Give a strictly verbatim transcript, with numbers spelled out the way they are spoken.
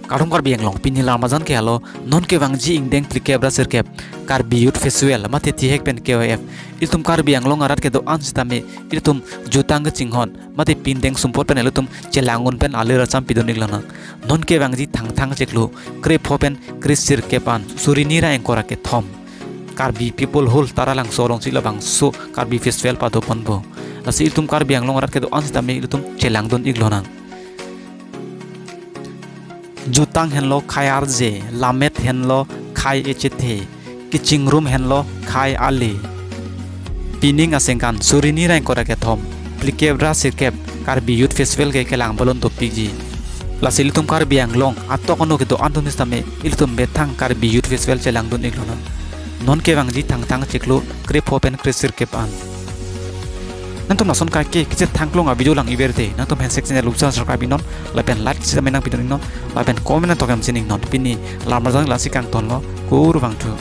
Kardom Karbi Anglong, pini Lamarjan ke alo, non kevangji ingdeng phlikep ra sirkep Karbi Youth Festival mate thihek pen K Y F, ilitum Karbi Anglong arat kedo-an sitame ilitum jutang kachinghon mate pindeng sumpot pen ilitum chelang un pen alir acham pidun iklonang. Non kevangji Thangthang chiklo krepho pen kresirkep an suri hini ra ingkoi ra kethom Karbi People Hall Taralangso alongsi labangso Karbi Festival padoponpo. Lasi ilitum Karbi Anglong arat kedo-an sitame ilitum chelangdun iklonang. Jutang henlo khei arje, lammet henlo khei echethe, kachingrum henlo khei ale. Pining aningkan suri hini ra ingkoi ra kethom phlikep ra sirkep Karbi Youth Festival ke kelang balun dopikji. Lasi ilitum Karbi Anglong atok ano kedo-an atum sitame ilitum methang Karbi Youth Festival chelangdun iklonang. Non kevangji Thangthang chiklo krepho pen kresirkep an. Nangtum lason kaike kachethang klong a video lang-iver te, nangtum handshake channel usa subscribe iknon, lapen like sitame nangpidun iknon, lapen comment nangtok yam sin iknon. Pini Lamarjan lasi kangtonlo, kurvangthu.